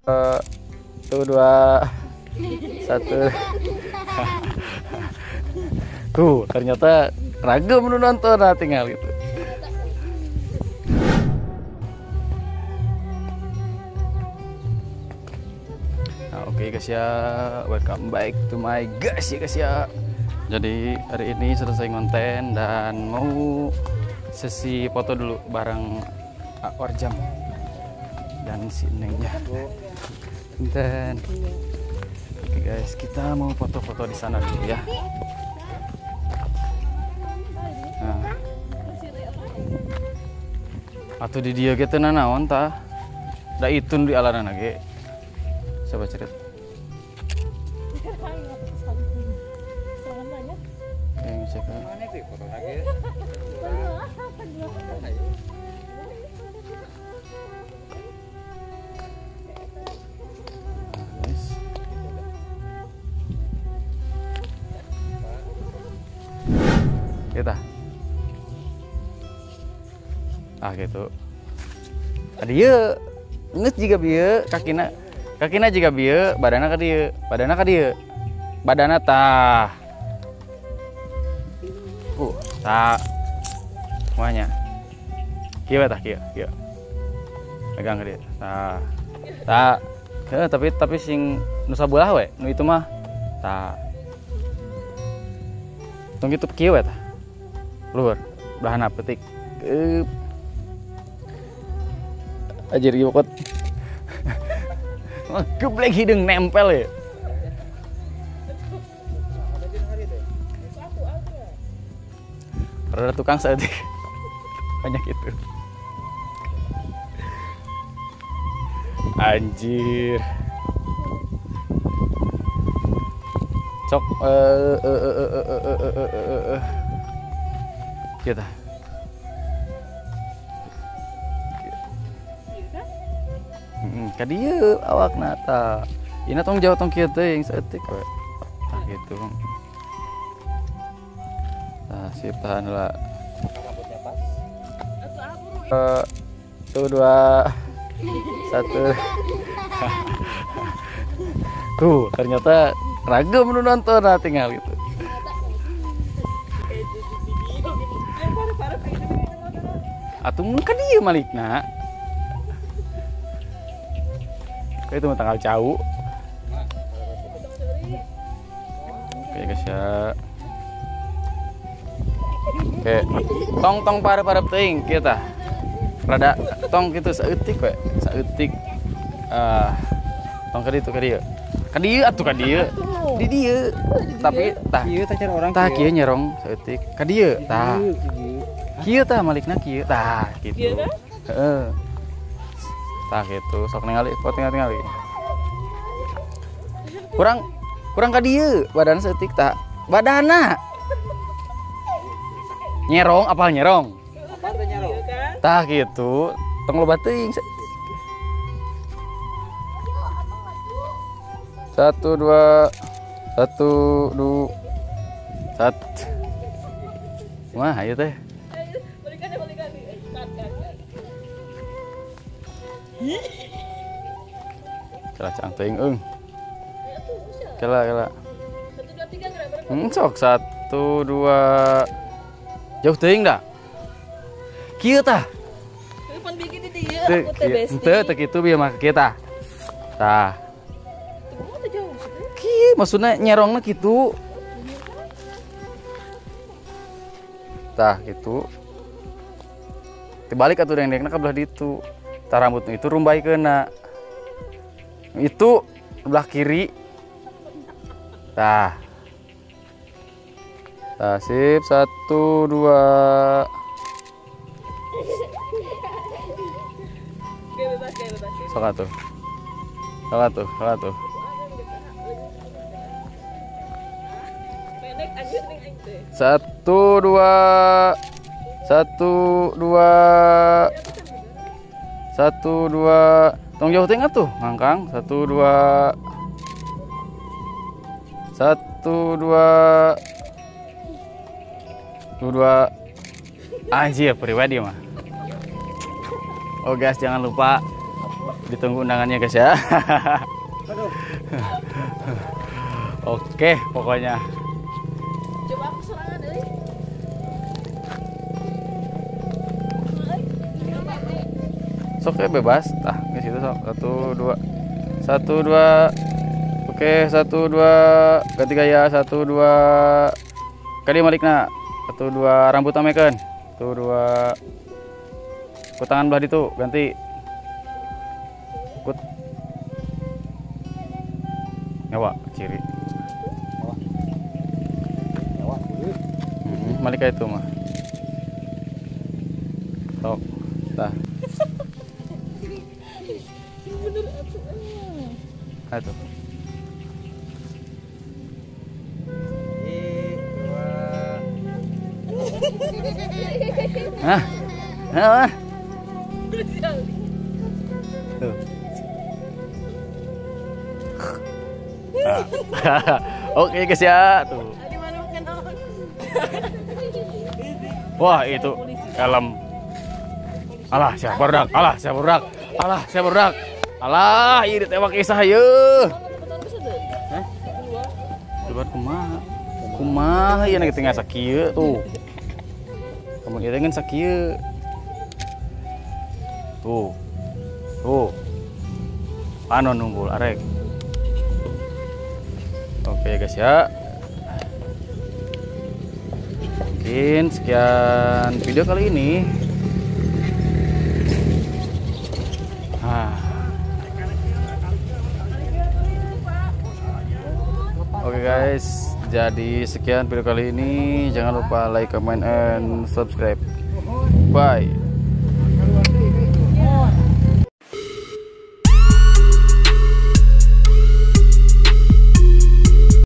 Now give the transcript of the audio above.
Satu, dua, satu. Tuh, ternyata ragam nu nonton nah, tinggal gitu. Nah, oke guys ya, welcome back to my guys ya guys ya. Jadi hari ini selesai konten dan mau sesi foto dulu bareng Orjam dan si Nengnya. Dan oke guys, kita mau foto-foto di sana dulu ya. Nah. Atau di dia gitu nanaon tah. Da itun di alarana ge. Coba cerit. Kita ah gitu tadi ye nges juga bieu kakina kakina juga bieu badana ka dieu badana ka dieu badana tah tah semuanya kieu tah kieu kieu pegang ka dieu tah tah tapi sing nu sabelah we nu itu mah tah tong kitu kieu we tah luhur belah petik anjir ieu kot geblek hidung nempel ya. Karena tukang saeutik banyak itu. Anjir. Cok kita. Ka dieu awakna tah. Ina tong jauh tong kieu teuing saeutik we. Tah gitu. Tah sip tahan heula. Rambutnya pas. 1 2 1. Tuh, ternyata ragam nu nonton nah, tinggal gitu. Atuh mun ka dieu malikna. Oke, itu tanggal jauh. Oke guys ya. Oke, tong tong parep-parep teuing kieu tah. Rada tong kitu saeutik we, saeutik. Tong ka ditu ka dieu. Ka dieu atuh ka dieu. Di dieu. Tapi tah ieu tah cara orang tah kieu nyerong saeutik. Ka dieu tah. Kieu tah malikna kieu tah kitu. Heeh. Tah gitu, sok ningali, pot tingali. Kurang kurang ka dieu, badan saeutik tah. Badana. Nyerong apal nyerong? Apal teh nyerong. Tah gitu, tong loba teuing. 1 2 1 2 1. Wah, ayo teh. Kela cang teuing eung. Kela kela. 1 2 3 gerak. Sok 1 2 jauh teuing da. Kieu tah. Pan bikin di dieu aku teh besti. Henteu teu kitu bieu mah kieu tah. Tah. Kieu maksudna nyerongna kitu. Tah kitu. Dibalik atuh dengdengna ka belah ditu. Tah rambutna itu rumbaikeunna. Itu belah kiri. Tah. Tah sip 1 2. Sok atuh. Sok atuh, sok atuh. 1 2 1 2 1 2 tong jauh teuing atuh ngangkang 1 2 1 2 2 anjir pribadi mah. Oh guys, jangan lupa Ditunggu undangannya guys ya. Oke, pokoknya. Coba aku serangan euy. Sok ya bebas. Tah, ke situ sok. 1 2 1 2. Oke, 1 2 ganti gaya. 1 2. Kali malikna. 1 2 rambut amekeun. 1 2. Ku tangan belah ditu ganti. Kut. Nyawa ciri. Nyawa. Malika itu mah. Tok. Tah. Bener atuh. Atuh. Hah? Hah? Tuh. Oke guys ya, tuh. Wah, itu helm. Alah, siapa berdak? Alah, siapa berdak? Alah, siapa berdak? Alah, ieu ditewak isah ieu. Hah? Coba kumaha? Kumaha ieu na kitu sakieu tuh. Kamu ieu ngan sakieu. Tuh. Tuh. Panon nunggul arek. Oke guys ya. Mungkin sekian video kali ini. Oke guys, jadi sekian video kali ini. Jangan lupa like, comment, and subscribe. Bye.